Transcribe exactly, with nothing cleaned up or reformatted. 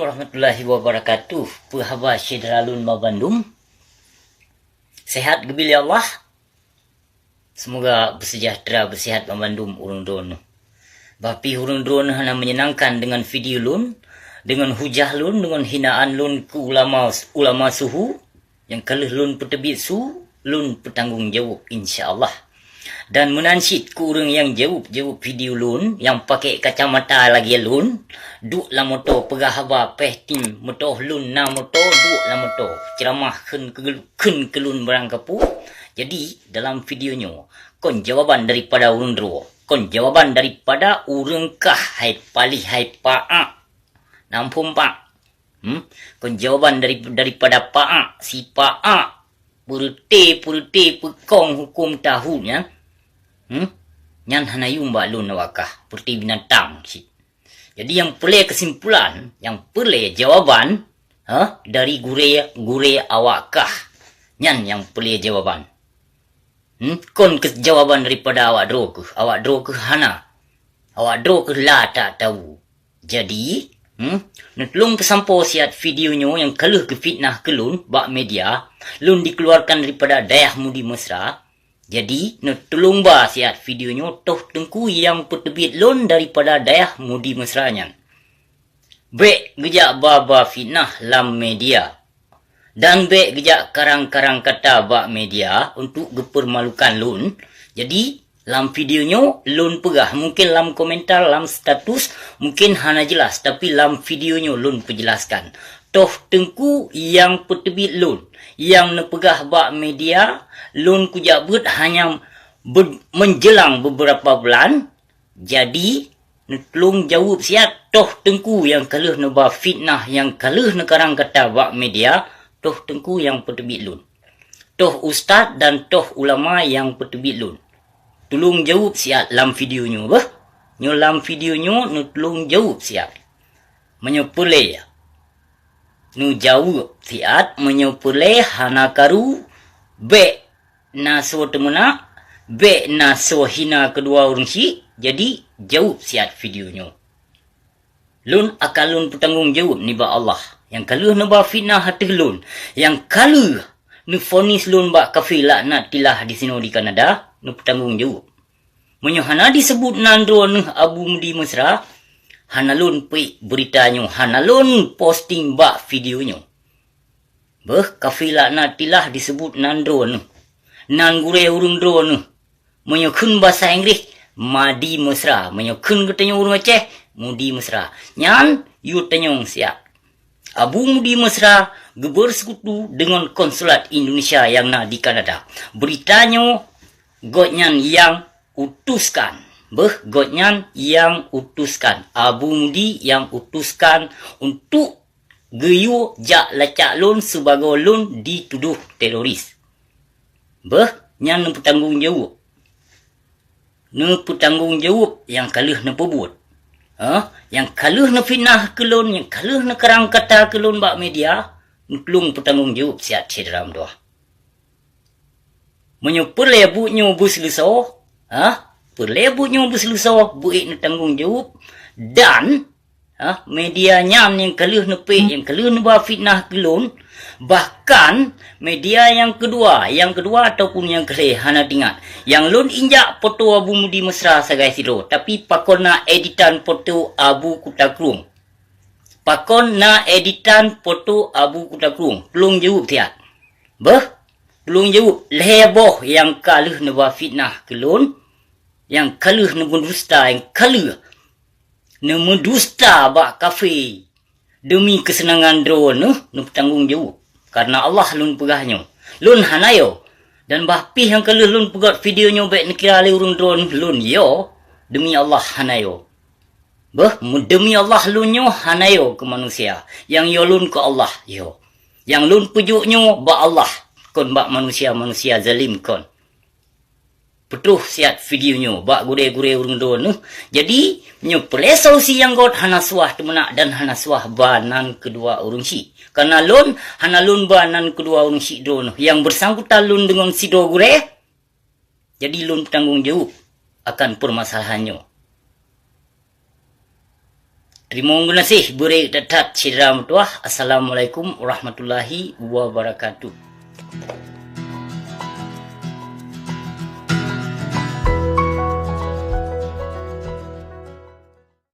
Warahmatullahi wabarakatuh. Peue haba syedara lôn banmandum? Sehat geubri lé Allah? Semoga beusejahtera, beusehat banmandum ureuëng droeneuh. Bah pih ureuëng droeneuh hana meunyenangkan deungon video lôn, deungon hujah lôn, deungon hinaan lôn keu ulama, ulama suhu, nyang ka lheueh lôn peuteubiet su, lôn peutanggong jaweueb, insya Allah. Dan meunan cit keu ureuëng nyang jaweueb-jaweueb video lôn, nyang pakèk kacamata lagèe lôn, duek lam moto peugah haba péh tim meutoh lôn na moto, duek lam moto, ceuramah kheun keu, kheun keu lôn barang kapeue. Jadi, dalam video nyoe, kon jawaban daripada ureuëng droe, kon jawaban daripada ureuëng kah hai paléh hai paak. Na muphom paak? Hmm? Kon jawaban dari, daripada paak, si paak, peureute-peureute peukong huköm tahu nyan. Hmm? Nyan hana yum bak lôn awak kah, peureute binatang cit. Jadi nyang peureulèe keusimpulan, nyang peureulèe jawaban, ha, dari gurèe, gurèe awak kah. Nyan nyang peureulèe jawaban. Hmm? Kon keu jawaban daripada awak droe keuh, awak droe keuh hana. Awak droe keuh la that tahu. Jadi, hmm, neutulông peusampoe siat video nyoe nyang ka lheueh geufitnah keu lôn bak media, lôn dikeluarkan daripada Dayah Mudi Mesra. Jadi, neutulông ba siat video nyoe toh teungku nyang peuteubiet lôn daripada Dayah Mudi Mesra nyan. Bèk geujak ba-ba fitnah lam media. Dan bèk geujak karang-karang kata bak media untuk geupeurmalukan lôn. Jadi, lam video nyoe lôn peugah, mungken lam komentar, lam status, mungken hana jeulaih, tapi lam video nyoe lôn peujeulaihkan. Toh teungku nyang peuteubiet lôn, nyang neupeugah bak media, lôn kujak beuet hanya be-, menjelang beberapa bulan, jadi, neutulông jaweueb siat toh teungku nyang ka lheueh neuba fitnah, nyang ka lheueh neukarang kata bak media, toh teungku nyang peuteubiet lôn. Toh ustaz dan toh ulama nyang peuteubiet lôn. Tulông jaweueb siat lam video nyoe beuh. Nyoe lam video nyoe neutulông jaweueb siat. Meunyoe peureulèe neujaweueb siat, meunyoe peureulèe hana karu, bèk na soe teumeunak, bèk na soe hina keudua ureuëng syiek, jadi jaweueb siat video nyoe. Lôn akan lôn peutanggong jaweueb nibak Allah, nyang ka lheueh neuba fitnah ateueh lôn, nyang ka lheueh neufonis lôn bak kafé laknatillah disinoe di Kanada, neupeutanggong jaweueb. Meunyoe hana diseubut nan droeneuh Abu Mudi Mesra, hana lôn peuék beurita nyoe, hana lôn posting bak video nyoe. Beuh, kafé laknatillah diseubut nan droeneuh. Nan gurèe ureuëng droeneuh. Meunyoe kheun basa Inggréh, Madi Mesra. Meunyoe kheun geutanyoe ureuëng Aceh, Mudi Mesra. Nyan, yue tanyong siat. Abu Mudi Mesra geubeuseukutu deungon konsulat Indonesia nyang na di Kanada. Beurita nyoe gobnyan nyang utuskan. Beuh, gobnyan nyang utuskan. Abu Mudi nyang utuskan untuk geuyue jak lacak lôn sibagoe lôn ditudoh teroris. Beuh, nyan neupeutanggong jaweueb. Neupeutanggong jaweueb nyang ka lheueh neupeubuet. Hah? Nyang ka lheueh neufitnah keu lôn, nyang ka lheueh neukarang kata keu lôn bak media, neutulông peutanggong jaweueb siat syedara meutuwah. Meunyoe peureulèe buet nyoe beuseuleusoe, hah? Peureulèe buet nyoe beuseuleusoe, beuék neutanggong jaweueb, dan, hah, media nyan nyang ka lheueh neupék, nyang ka lheueh neuba fitnah keu lôn, bahkan media nyang keudua, nyang keudua ataupun nyang keulhèe hana teuingat. Nyang lôn injak poto Abu Mudi Mesra sagai sidroe, tapi pakon na editan poto Abu Kuta Krueng. Pakon na editan poto Abu Kuta Krueng? Tulông jaweueb siat. Beuh, tulông jaweueb lhèe boh nyang ka lheueh neuba fitnah keu lôn, nyang ka lheueh neumeudusta, nyang ka lheueh neumeudusta bak kafé deumi keuseunangan droeneuh, neupeutanggong jaweueb. Kareuna Allah lôn peugah nyoe. Lôn hana yo. Dan bah pih nyang ka lheueh lôn peugöt video nyoe bèk neukira lé ureuëng droeneuh lôn yo. Deumi Allah hana yo. Beuh, deumi Allah lôn nyoe hana yo keu manusia. Nyang yo lôn keu Allah yo. Nyang lôn peujok nyoe bak Allah, kon bak manusia-manusia zalim kon. Peutroh siat video nyoe bak gurèe-gurèe ureuëng droeneuh. Jadi, nyoe peureulèe solusi nyang göt hana suah teumeunak dan hana suah ba nan keudua ureuëng syiek. Kareuna lôn hana lôn ba nan keudua ureuëng syiek droeneuh. Nyang beusangkutan lôn deungon sidroe gurèe. Jadi lôn peutanggong jaweueb akan peumasalahan nyoe. Teurimong geunaséh beureuek that-that syedara meutuwah. Assalamualaikum warahmatullahi wabarakatuh.